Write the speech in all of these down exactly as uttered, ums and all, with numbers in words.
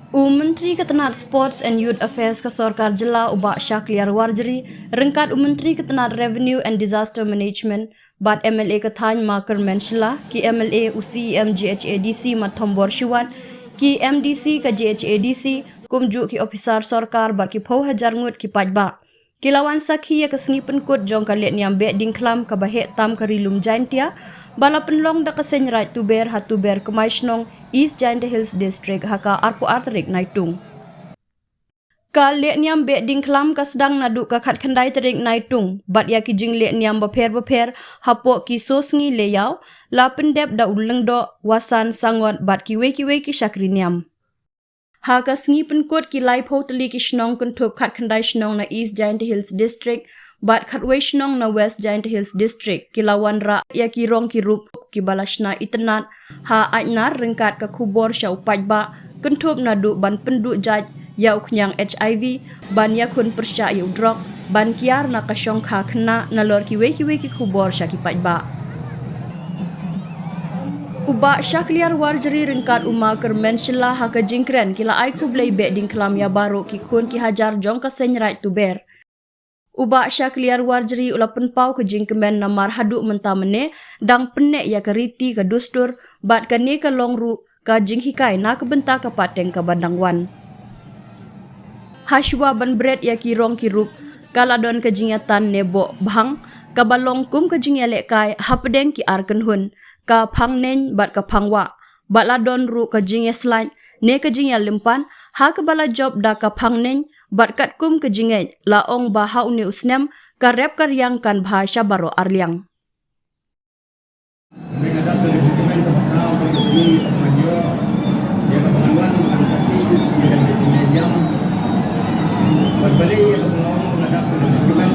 U Myntri ka tnat Sports and Youth Affairs ka Sorkar Jylla u Bah Shakliar Warjri, ryngkat u Myntri ka tnat Revenue and Disaster Management bad M L A ka thaiñ Ma Kyrmen Shylla, ki M L A, u C E M G H A D C Mat Thombor Shiwat, ki M D C ka G H A D C, kumjuh ki ophisar sorkar bad ki phew hajar ngut ki paidbah, ki la wan sakhi ïa ka sngi pynkut jong ka lehniam Behdieñkhlam kaba heh tam ka Ri Lum Jaintia, ba la pynlong da ka Seiñ Raij Tuber ha Tuber Kmai Shnong, East Jaintia Hills District, ha ka arphew ar tarik Naitung. Ka lehniam Behdieñkhlam ka sdang naduh ka khatkhyndai tarik Naitung, bad ïa ki jinglehniam bapher bapher hapoh ki soo sngi lehïaw la pyndep da u Lyngdoh, Wasan, Sangot bad kiwei kiwei ki shakri niam. Ha ka sngi pynkut, ki laiphew tylli ki shnong kynthup khatkhyndai shnong na East Jaintia Hills District bad khatwei shnong na West Jaintia Hills District ki la wanrah ïa ki rong ki rup kiba la shna itynnad ha Aitnar ryngkat ka khubor sha u paidbah, kynthup naduh ban pynduh jait ïa u khñiang H I V, ban ïakhun pyrshah ïa u drok, ban kiar na ka shongkha khynnah, nalor kiwei kiwei ki khubor sha ki paidbah. U Bah Shakliar Warjri ryngkat u Ma Kyrmen Shylla ha ka jingkren ki la ai khublei Behdieñkhlam ïa baroh ki khun ki hajar jong ka Seiñ Raij Tuber. U Bah Shakliar Warjri u la pynpaw ka jingkmen namar haduh mynta mynne dang pynneh ïa ka riti ka dustur, bad kane ka long ruh ka jinghikai na ka bynta ka pateng kaba dang wan. Hashwa ban bret ïa ki rong ki rup, ka la don ka jingïatan ne boh bhang, kaba long kum ka jingïalehkai hapdeng ki ar kynhun, ka phang neng bad ka phang wah, bad la don ruh ka jingïaslait ne ka jingïalympat, ha kaba la jop da ka phang neng, bad katkum ka jingngeit la ong ba ha une u snem ka rep ka riang kan bha sha baroh arliang. Mynta ka dap ka jingkmen kaba khraw ka sngi kaba ïoh ïa kaba ngan wan ban sakhi ïa ka jingïaid ïam. Bad balei ïa kaba nga ong ka dap ka jingkmen?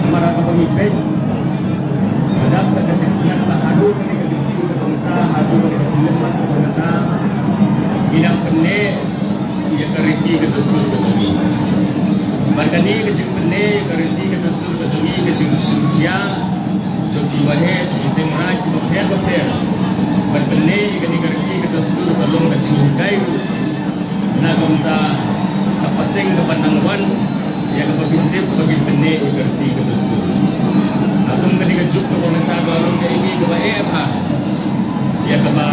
Namar ha kaba ngi peit, ka dap ka jingkmen ba haduh kane ka jingkmen kaba mynta, haduh kane ka jingkmen kaba mynta, ngi dang pynneh ïa ka riti ka dustur ka jong ngi. Bad kane ka jingpynneh ïa ka riti ka dustur ka jong ngi, ka jingsngewkhia jong ki waheh, jong ki seng raij kiba pher bapher ban pynneh ïa kane ka riti ka dustur ka long ka jinghikai ruh na ka bynta ka pateng kaba nang wan, ïa kaba kin tip ba kin pynneh ïa ka riti ka dustur. Hatum kane ka juk kaba mynta ka long kaei kaba eh bha ïa kaba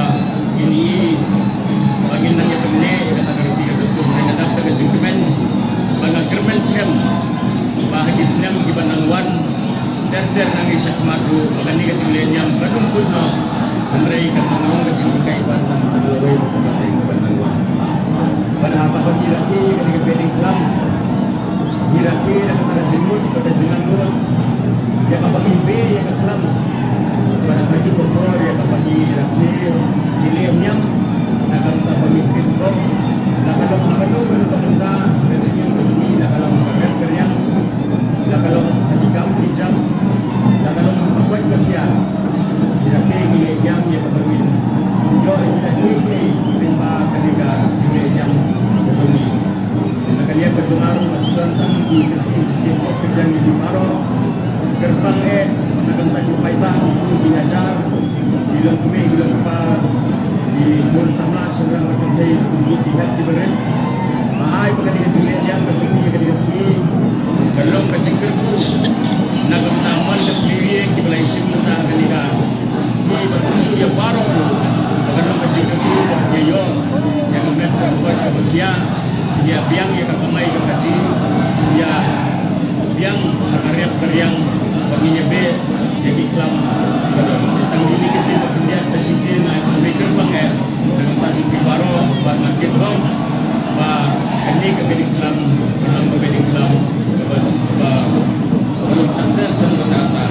ngin ïohi ba ngin nang ïa pynneh ïa kata ka riti ka dustur. Ka dap ka jingkmen ba nga kyrmen skhem ba ha ki snem kiba nang wan, ter ter nang ïa shakmat ruh ba kane ka jingleh niam kan ym kut noh. Hynrei kan nang long ka jinghikai ban nang lawei ba ka pateng ba nang wan. Bad ha kaba ngi rakhe ïa kane ka Behdieñkhlam, ngi rakhe ïa kata ka jingmut bad ka jingangnud ïa kaba ngin beh ïa ka khlam. Bad ha kajuh ka por ïa kaba ngi rakhe, ngi leh niam na ka bynta ba ngin pynbor la ka long ha kano kano ka bynta ka jingim ka jong ngi, la ka long ka rep ka riang, la ka long ha ki kam ki jam, la ka long ha ka koit ka khiah. Ïa ka ngi leh niam ïa ka pyrmit. Ïoh ïa kita kiei kiei lyngba kane ka jingleh niam ka jong ngi. Na ka liang ka jong nga ruh nga sngewbha tang ïa ki kynhun jingtip pop ka jong ngi baroh. Kyrpang eh na ka bynta ki paidbah, ki khun ki hajar, ki long kmie ki long kpa, ki khun samla shynrang bad kynthei, kumjuh ki hep ki barit. Ba ai ba kane ka jingleh niam ka jong ngi ïa kane ka sngi ka long ka jingkyrkhu na ka bynta man ka pyrthei kiba la ïashim bynta ha kane ka sngi, bad kumjuh ïa baroh ruh ba ka long ka jingkyrkhu ba ïa ïoh ïa ka met ka rangkot kaba khia, ïa biang ïa ka kamai ka kajih, ïa biang ïa ka rep ka riang, ba ngin ïa beh ïa ki khlam. Tang kine ki ktien ba khyndiat sa shisien, ai khublei kyrpang eh na ka bynta jong phi baroh, bad nga tip ruh ba kane ka Behdieñkhlam ka long ka Behdieñkhlam kaba, kaba, kaba long success ha kata kata.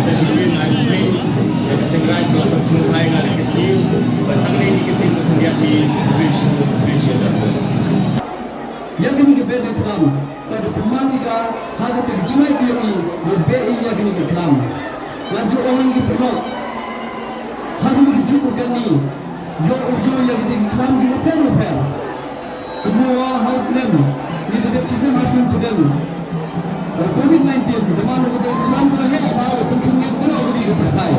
Sa shisien ai khublei ïa ka Seng Raij ba la pynsngewbha ïa nga da ka sngi, bad tang kine ki ktien ba khyndiat, khublei shibun, khublei shihajar. Ïa kane ka Behdieñkhlam ka da pynman ïa ka ha kata ka jingai ka jong ngi, ïa beh ïa kane ka khlam. Nga ju ong ïa ki paralok, ha kane ka juk ka kani, ïoh u ïoh ïa kata ka khlam ki bapher bapher. Kumno ha u snem, ngi da dep shi snem ar snem sha dep. Covid nineteen da man u kata ka khlam ka la heh bha, u pynkhynñiat baroh kawei ka pyrthai.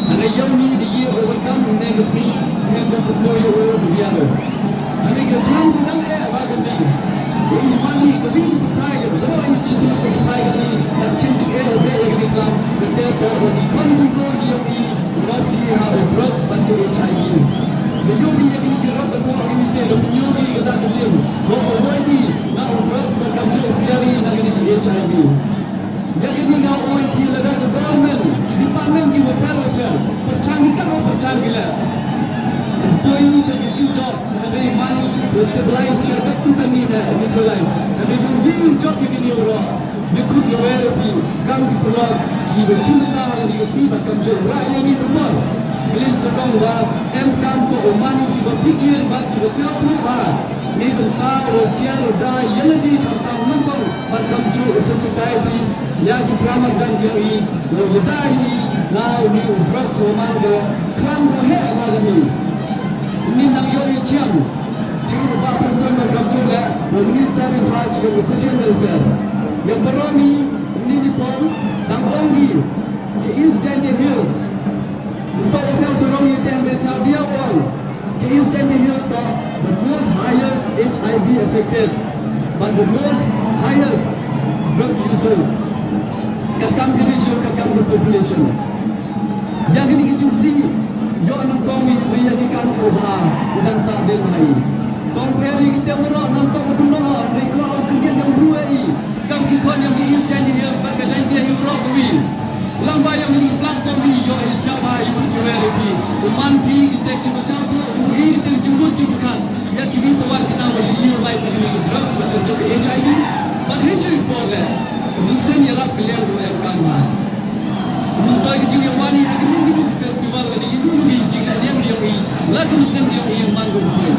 Hana ïa uni da ïa o ba kam ne ka sngi ne ka pynlong ïa o ba ïa o. Hana ka khlam ka dang eh ba ka ding. Ïa i mani ka wi ka pyrthai ka dro i chi ka pyrthai ka ni. Ka chin chi eh o ba ïa ka ni khlam ka te ko ba ki khon ki ko ki ïa i. Rap ki ha o drugs ban ki H I V. Ba ïa uni ïa ki ni ki rap ka to ki ni te ka pynlong ki ka da ka chin. Ko o ba ni na o drugs ba kam chi o ki ïa i na ki ni ki H I V. Ïa kine nga ong ïa phi lada ka government, ki department kiba pher ba pher, pyrshang ki katno pyrshang ki leh. Poi sha ki jingjop, hynrei man u stabilize ka katto katne, neutralize. Hynrei bun ki jingjop ïa kine baroh. Nga khut nga wer ïa phi, kam ki paralok kiba shim bynta ha kane ka sngi bad kam jur rah ïa ngi kumno. Khlem sngewthuh ba em kam ko u man u kiba phikir bad kiba sngewthuh ba Ngi bynta u kiar u da ïa lade khamtam nyngkong bad kam ju u sensitize ïa ki para marjan ki ïa u da ïa u drugs u man ko klam ko he ma lade. Ngi nang ïoh ïa chiam. Chiru ba President bad kam ju le u Minister in charge of the Social Welfare. Ïa baroh ngi ngi ni pon dang ong ngi ki East Jaintia Hills. Untuk sel surong ïa teng be sa bia ong. Ki East Jaintia Hills to the most highest H I V affected, but the most highest drug users. Ka kam ki ratio, ka kam ki population. Ïa kine ki jingsi, ïoh nang kong ïa ki kam ko ba, u dang sa den mai. Kong peri ki te mero nang kong tu no, ni ko au ki gen yang dua i. Kam ki khon ïa ki East Jaintia Hills bad ka Jaintia Hills Road wi. Lang ba ïa mini platform hi ïoh hi sha ba ïa mini community. U man phi kita ki masa tu, u i kita ki jumut jumut kan. Ïa ki mini tawan kita ba ïa ïa bai kita ki drugs ba kita ki H I V. Ba hi ju ipo le. Mungsen ïa lap kalian tu em kan ba. Mun toi ki ju ïa wani ha ki mini ki festival ni ki mini ki jingkadian ïa i. La ki mungsen ïa i man ko poi.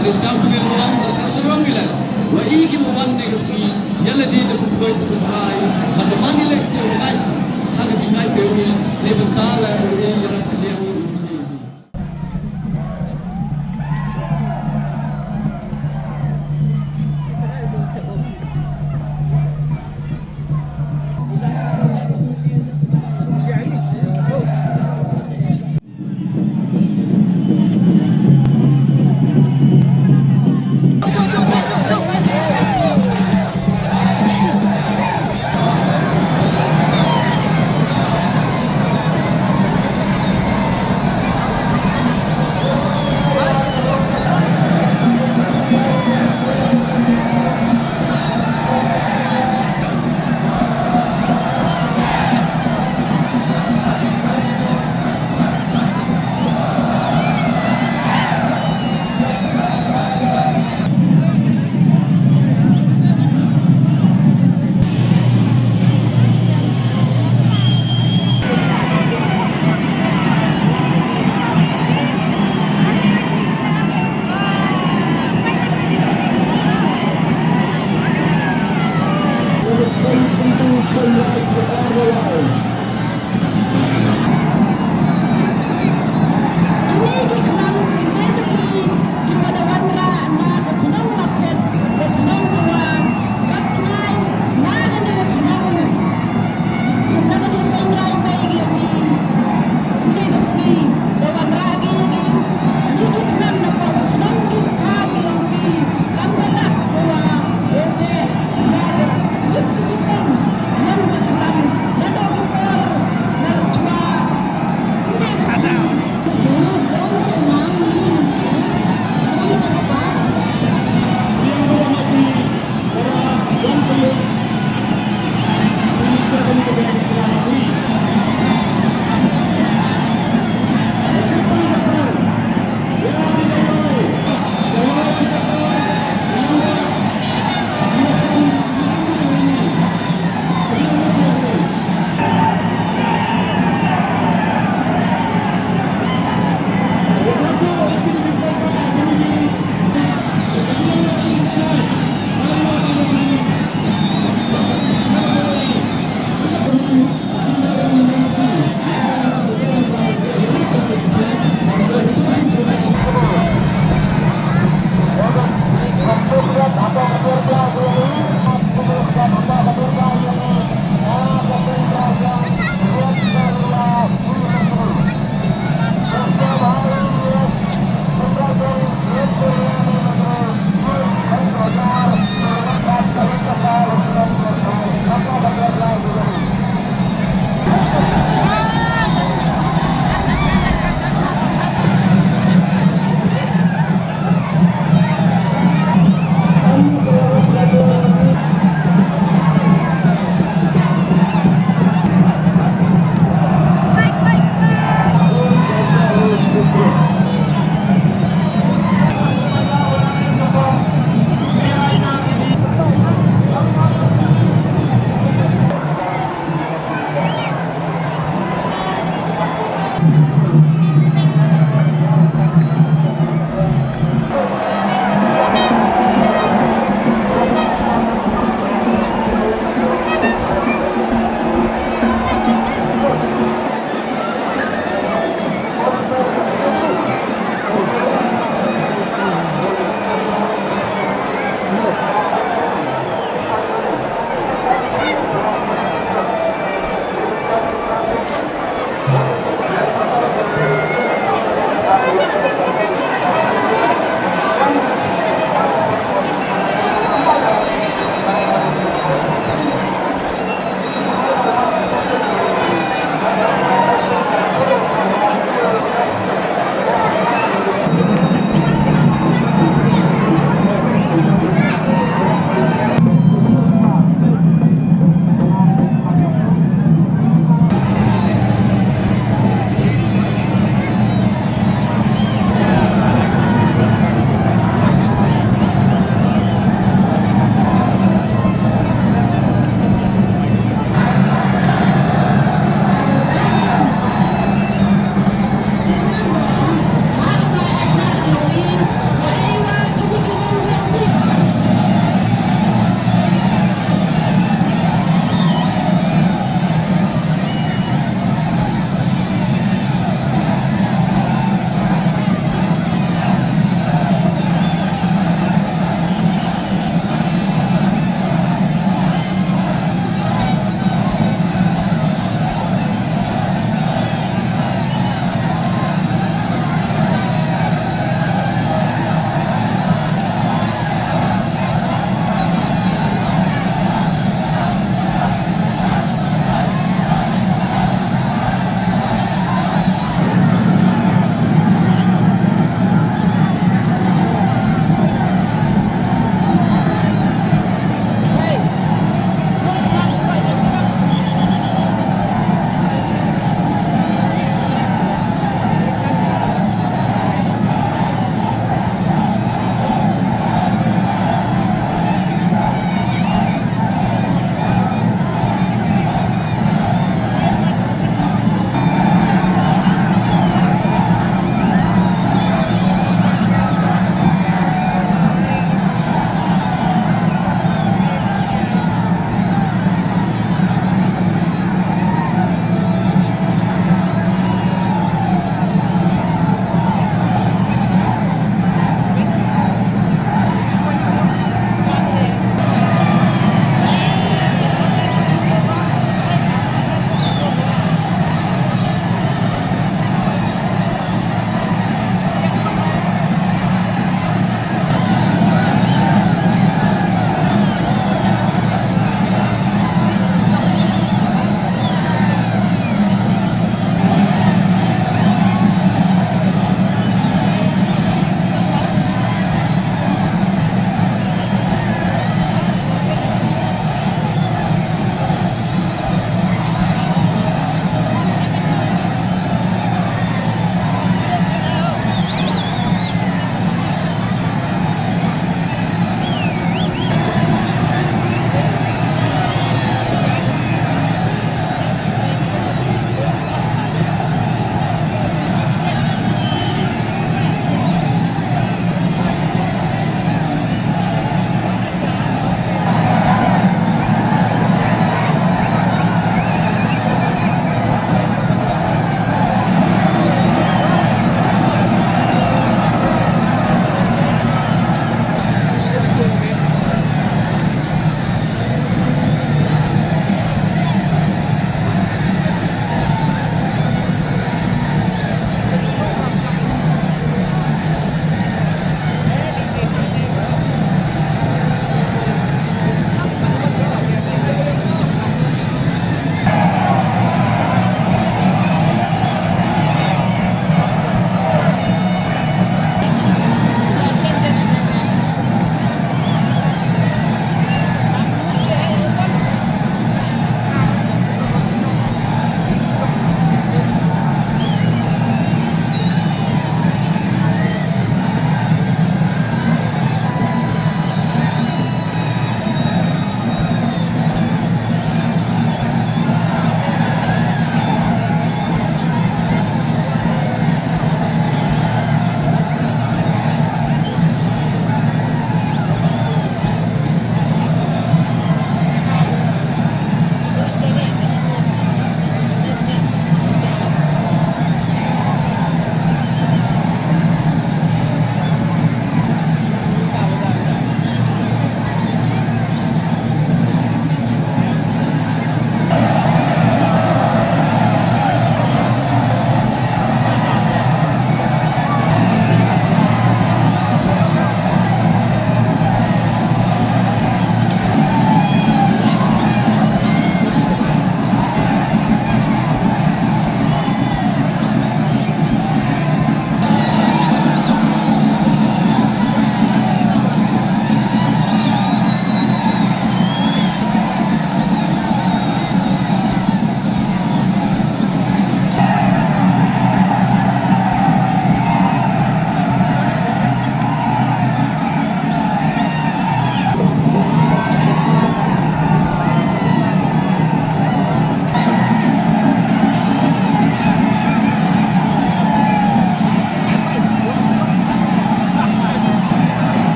Ada sa tu ïa wan, sa surong ila. Wa i ki wan ne ka si. Ïa lade da pynpoi da pynphai, bad da man ïa lade da pynphai, ha ka jingai pynphai, ne bynta la